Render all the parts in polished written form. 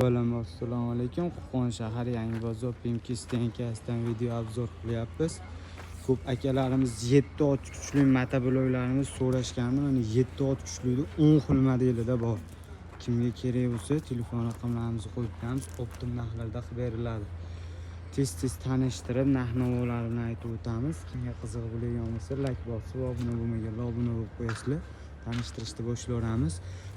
Avvalambor assalomu alaykum. Qo'qon shahar, Yangi bozor, Pimki stenkasidan video обзор qilyapmiz. Ko'p akalarimiz 7 ot kuchli motobloklarimiz so'rashgandi. Mana, 7 ot kuchlini 10 xil modelida bor. Kimga kerak bo'lsa, telefon raqamlarimizni qo'yib qo'yamiz, оптом narxlarda qilib beriladi. Tez tez tanishtirib, narx navolarini aytib o'tamiz. Kimga qiziq bo'lgan bo'lsa, layk bosib, obuna bo'lmaganlar obuna bo'lib qo'yasizlar. Tanishtirishni boshlayveramiz.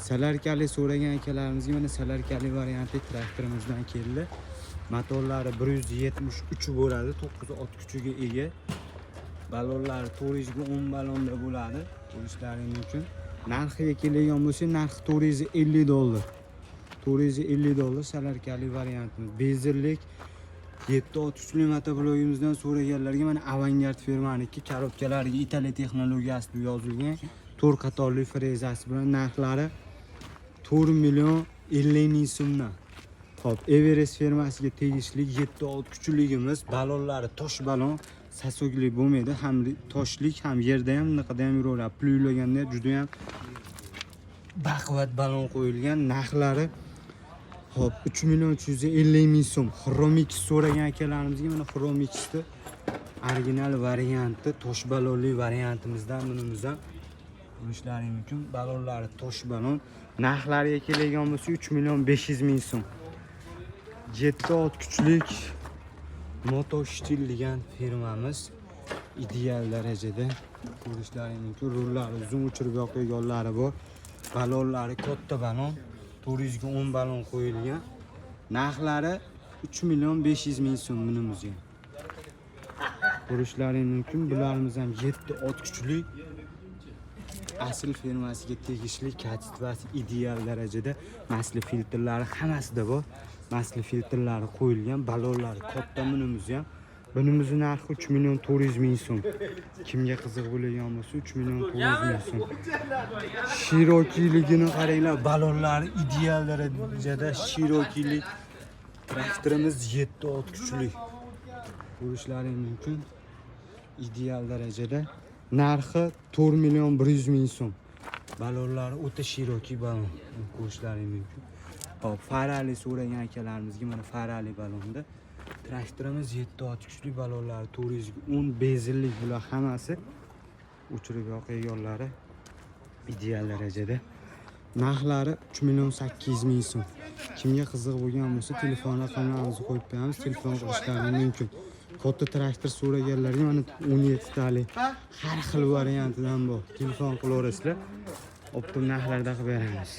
Solarkali so'ragan akalarimizga mana solarkali variantli traktorimizdan keldi. Motorlari 173 bo'ladi, 9 ot kuchiga ega. Balonlari 410 ballonda bo'ladi, ko'rishlaring mumkin. Narxiga keladigan bo'lsak, narxi 450 dollar. 450 dollar solarkali variantimiz. Bezirlik 7 ot kuchli motoblogimizdan so'raganlarga mana Avangard firmaniki, korobkalariga Italiya texnologiyasi deb yozilgan, to'rt qatorli frezasi bilan narxlari 4 million 50 ming so'mdan. Xo'p, Everest firmasiga tegishli 7 ot kuchligimiz, balonlari tosh balon, сосок li bo'lmaydi, ham toshlik, ham yerda ham, bunaqada ham yuraveradi. Pul uylaganda juda ham baquvvat balon qo'yilgan. Narxlari, xo'p, 3 million 350 ming so'm. Chrome X so'ragan akalarimizga mana Chrome X'ni original varianti, tosh balonli variantimizdan bunimiz ham ko'rishlaring mumkin. Balonlari tosh balon. Narxlariga keladigan bo'lsa, 3 million 500 ming so'm. 7 ot kuchlik Moto Shtil degan firmamiz ideal darajada, ko'rishlaring mumkin. Rullari uzun, o'chirib yoqadiganlari bor. Balonlari katta balon, 410 balon qo'yilgan. Narxlari 3 million 500 ming so'm bunimizga. Ko'rishlaring mumkin. Bularimiz ham 7 ot kuchli, asl firmasiga tegishli, качество si ideal darajada, масло filtrlari hammasida bor. Масло filtrlari qo'yilgan, balonlari katta bunimiz ham. Bunimizni narxi 3 million 400 ming so'm. Kimga qiziq bo'lgan bo'lsa, 3 million 400 ming so'm. Широкий ligini qaranglar, balonlari ideal darajada, широкий lik. Traktorimiz 7 ot kuchli. Ko'rishlaring mumkin. Ideal darajada. Narxi 4 million 100 ming so'm. Balonlari o'ta широкий balon. Ko'rishlaring mumkin. Xo'p, farali so'ragan akalarimizga mana farali balonda. Traktorimiz 7 ot kuchli, balonlari 410, benzinlik bular hammasi. O'chirib yoqadiganlari ideal darajada. Narxlari 3 million 800 ming so'm. Kimga qiziq bo'lgan bo'lsa, telefon raqamlarimizni qo'yib qo'yamiz, telefon qilishlari mumkin. Katta traktor so'raganlarga mana 17 talik har xil variantidan bor. Telefon qilaverasizlar. Оптом narxlarda qilib beramiz.